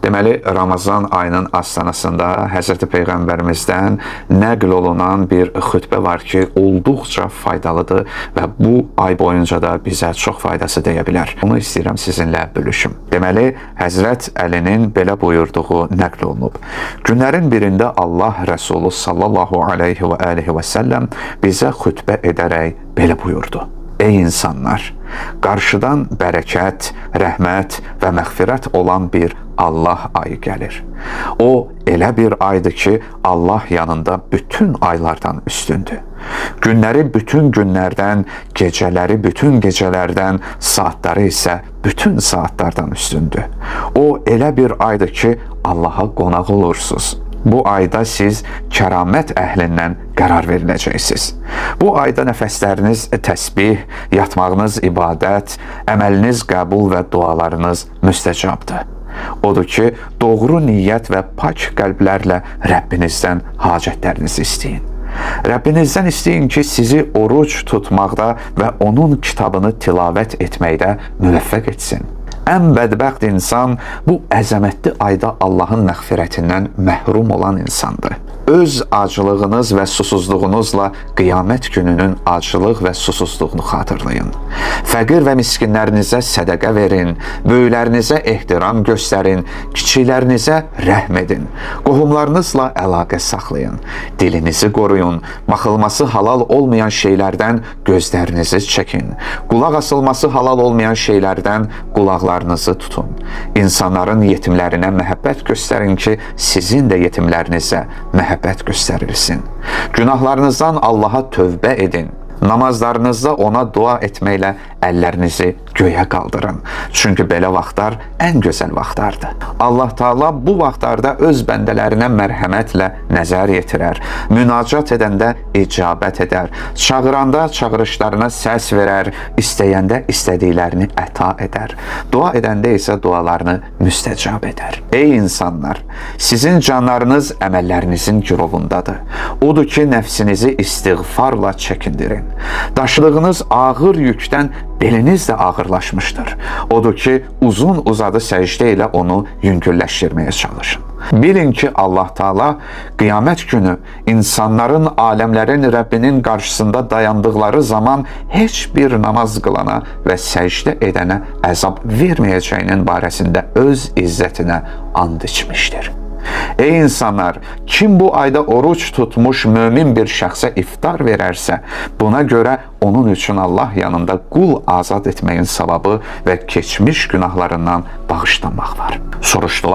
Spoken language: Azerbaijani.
Deməli, Ramazan ayının astanasında Həzrəti Peyğəmbərimizdən nəql olunan bir xütbə var ki, olduqca faydalıdır və bu ay boyunca da bizə çox faydası dəyə bilər. Bunu istəyirəm sizinlə bölüşüm. Deməli, Həzrət Əlinin belə buyurduğu nəql olunub. Günlərin birində Allah Rəsulu sallallahu alayhi və alihi və səlləm bizə xütbə edərək belə buyurdu. Ey insanlar! Qarşıdan bərəkət, rəhmət və məğfirət olan bir Allah ayı gəlir. O elə bir aydır ki, Allah yanında bütün aylardan üstündür. Günləri bütün günlərdən, gecələri bütün gecələrdən, saatları isə bütün saatlardan üstündür. O elə bir aydır ki, Allaha qonaq olursunuz. Bu ayda siz kəramət əhlindən qərar veriləcəksiniz. Bu ayda nəfəsləriniz təsbih, yatmağınız ibadət, əməliniz qəbul və dualarınız müstəcabdır. Odur ki, doğru niyyət və pak qəlblərlə Rəbbinizdən hacətlərinizi istəyin. Rəbbinizdən istəyin ki, sizi oruc tutmaqda və onun kitabını tilavət etməkdə müvəffəq etsin. Ən bədbəxt insan bu əzəmətli ayda Allahın məğfirətindən məhrum olan insandır. Öz aclığınız və susuzluğunuzla qiyamət gününün aclıq və susuzluğunu xatırlayın. Fəqir və miskinlərinizə sədəqə verin, böyüklərinizə ehtiram göstərin, kiçiklərinizə rəhm edin. Qohumlarınızla əlaqə saxlayın. Dilinizi qoruyun. Baxılması halal olmayan şeylərdən gözlərinizi çəkin. Qulaq asılması halal olmayan şeylərdən qulaqlarınızı tutun. İnsanların yetimlərinə məhəbbət göstərin ki, sizin də yetimlərinizə məhəbbət göstərilsin. Günahlarınızdan Allaha tövbə edin. Namazlarınızda ona dua etməklə əllərinizi göyə qaldırın. Çünki belə vaxtlar ən gözəl vaxtlardır. Allah Taala bu vaxtlarda öz bəndələrinə mərhəmətlə nəzər yetirər. Münacat edəndə icabət edər. Çağıranda çağırışlarına səs verər, istəyəndə istədiklərini əta edər. Dua edəndə isə dualarını müstəcab edər. Ey insanlar, sizin canlarınız əməllərinizin girovundadır. Odur ki, nəfsinizi istiğfarla çəkindirin. Daşıdığınız ağır yükdən beliniz də ağırlaşmışdır. Odur ki, uzun uzadı səcdə ilə onu yüngülləşdirməyə çalışın. Bilin ki, Allah Taala qiyamət günü insanların, aləmlərin Rəbbinin qarşısında dayandıqları zaman heç bir namaz qılana və səcdə edənə əzab verməyəcəyinin barəsində öz izzətinə and içmişdir. Ey insanlar, kim bu ayda oruç tutmuş mömin bir şəxsə iftar verərsə, buna görə onun üçün Allah yanında qul azad etməyin savabı və keçmiş günahlarından bağışlanmaq var. Soruşdular,